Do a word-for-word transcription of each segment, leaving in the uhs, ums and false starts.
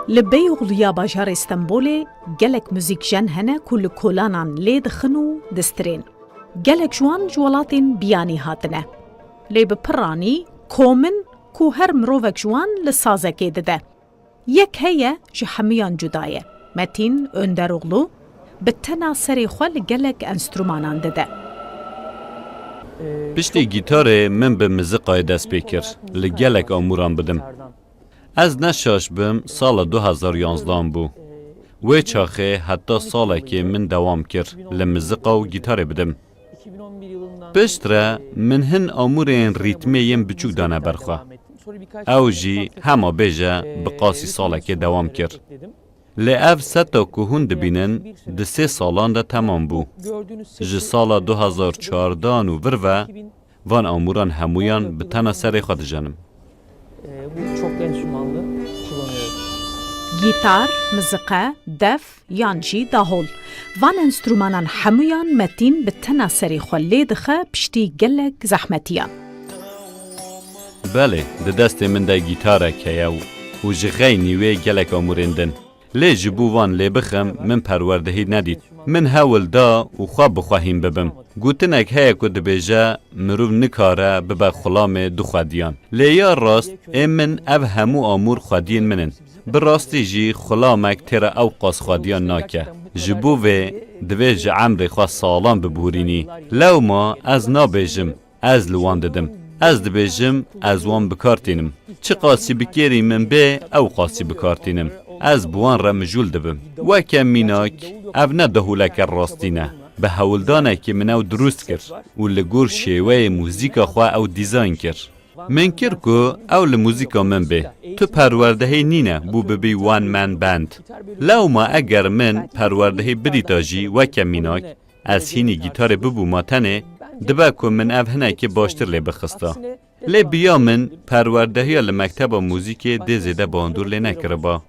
Li Beyoğlu ya bajarê Stenbolê gelek muzîkjen hene ku li kolanan lê dixin û distirên. Gelek ji wan ji welatên biyanî hatine. Lê bi piranî kom in ku her mirovek ji wan li sazekê dide. Yek heye ji hemûyan cuda ye. Metîn Önderoglu bi tena serê xwe li gelek enstrûmanan dide. Piştî gîtarê min bi miziqayê dest pê kir. Li gelek amûran bidim. Ez ne şaş bim, sala du hezar yanzdan bû. Wê çaxê heta salekê min dewam kir li miziqa û gîtarê bidim. Piştre min hin amûrên rîtmê yên biçûk dane ber xwe. Ew jî hema bêje bi qasî salekê dewam kir. Lê ev seta ku hûn dibînin di sê salan de temam bû. Ji sala du hezar çardan û vir ve van amûran hemûyan bi tena serê xwe dijenim. E, bu çoklu enstrümanlı kullanıyorum. Gîtar, miziqe, def yan jî dahol. Van enstrûmanan hemûyan Metîn bi tena serê xwe lê dixe piştî gelek zehmetiyan. Belê, di destê min de gîtarek heye û, û ji xeynî wê gelek amûrên din. Lê ji bo van lê bixim, min perwerdehî nedît. Min hewl da û xwe bi xwe hîn bibim. Gotinek heye ku dibêje, mirov nikare bibe xulamê du xwediyan. Lê ya rast, ê min ev hemû amûr xwediyên min in. Bi rastî jî xulamek têra ew qas xwediyan nake. Ji bo vê, divê ji emrê xwe salan bibûrînî. Lewma ez nabêjim, ez li wan didim. Ez dibêjim, ez wan bi kar tînim. Çiqasî bi kêrî min bê, ew qasî bi kar tînim. Ez bi wan re mijûl dibim. Weke mînak, ev ne dahûleke rastî ne. Bi hewldanekî min ew dirûst kir û li gor şêweyê muzîka xwe ew dîzayn kir. Min kir ku ew li muzîka min bê. Tu perwerdehê nîne bû bibî one man band. Lewma eger min perwerdehê bidîta jî weke mînak, ez hînî gîtarê bibûma tenê, dibe ku min ev hinekî baştir lê bixista. Lê bi ya min perwerdehiya li mekteba muzîkê dê zêde bandor lê nekiriba.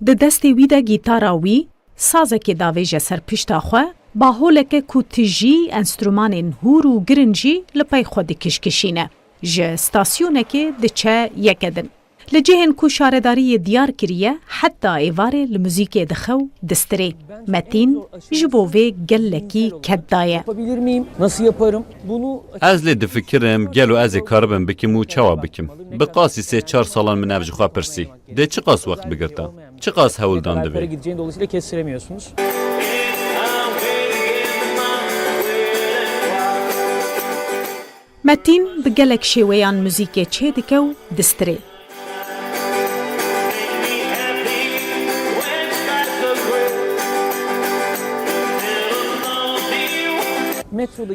Di destê wî de gîtara wî, sazekê davêje ser pişta xwe, baholeke ku tijî enstrûmanên hûr û girin jî li pey xwe dikişkişîne. Ji stasyonekê diçe yeke din. Li cihên ku şaredariyê diyar kiriye, heta êvarê li muzîkê dixe û distirê. Metîn ji bo vê gelekî ked daye. Yapabilir miyim? Nasıl yaparım? Bunu Ez lê difikirim, gelo ez ê karibim bikim û çawa bikim? Bi qasî sê çar salan min ev ji xwe pirsî. Dê çiqas wext bigirta? Çiqas hewldan divê? Gideceğini dolayısıyla kestiremiyorsunuz. Metîn bi gelek şêweyan muzîkê çêdike û distirê.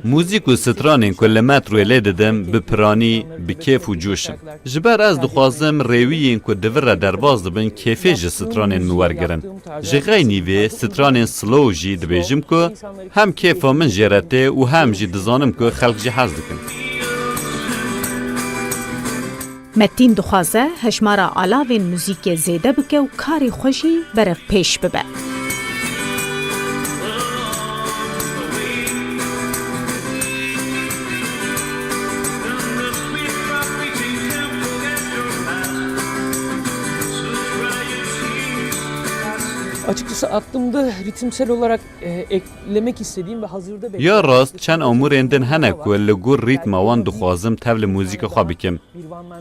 Muzîk û stranên ku li metroyê lê didim, bi piranî, bi kêf û coş in. Ji ber ez dixwazim rêwiyên ku di vir re derbas dibin kêfê ji stranên min wergirin. Ji xeynî vê stranên slow jî dibêjim ku hem kêfa min jê re tê û hem jî dizanim ku xelk jê hez dikin. Metîn dixwaze hejmara alavên muzîkê zêde bike û karê xwe jî berevpêş bibe. Açıkçası aklımda ritimsel olarak e, eklemek istediğim ve hazırda bekleyen... Ya rast, çend amûrên din hene ku li gor rîtma wan dixwazim tev li muzîka xwe bikim.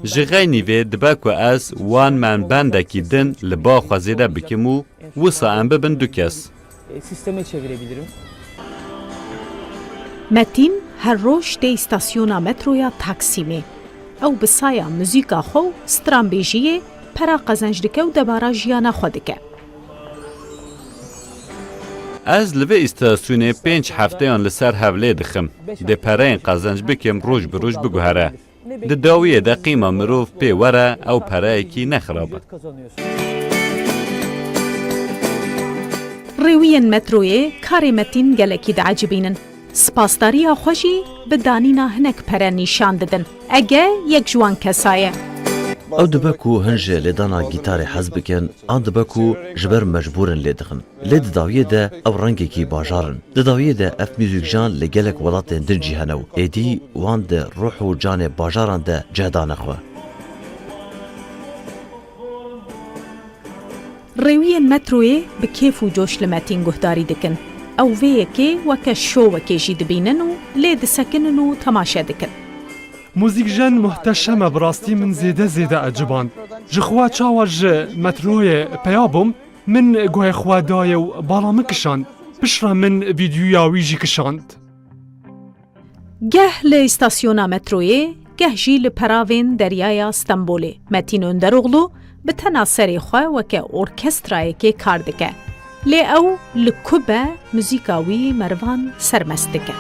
Ji xeynî vê dibe ku ez one man bandekî din li ba xwe zêde bikim û wisa em bibin du kes. E, sisteme çevirebilirim. Metîn her roj tê îstasyona metroya Taksimê. Ew bi saya muzîka xwe û stranbêjiyê pera qezenc dike û debara jiyana xwe dike. Ez li vê îstasyonê pênc hefteyan li ser hev lê dixim. Dê pereyên qezenc bikim roj bi roj biguhere. Di dawiyê de qîma mirov pê were ew pereyekî ne xirab e. Rêwiyên metroyê karê Metîn gelekî diecibînin. Spasdariya xwe jî bi danîna hinek pere nîşan didin. Ege yek ji wan kesa ye. Ew dibe ku hin ji lêdana gîtarê hez bikin, an dibe ku ji ber mecbûr in lê dixin. Lê di dawiyê de ew rengekî bajar in. Di dawiyê de ev muzîkjan li gelek welatên din jî hene û êdî wan di ruh û canê bajaran de cih dane xwe. Rêwiyên metroyê bi kêf û coş li Metîn guhdarî dikin. Ew vê yekê weke şowekê jî dibînin û lê disekinin û temaşe dikin. Muzîkjen muhteşem e, bi rastî min zêde zêde eciband. Ji xwe çawa ji metroyê peya bûm, min guhê xwe dayê û bala min kişand. Piştre min vîdyoya wî jî kişand. Geh li îstasyona metroyê, geh jî li peravên deryaya Stenbolê. Metîn Önderoğlu bi tena serê xwe weke orkestrayekê kar dike. Lê ew li ku be, muzîka wî merivan sermest dike.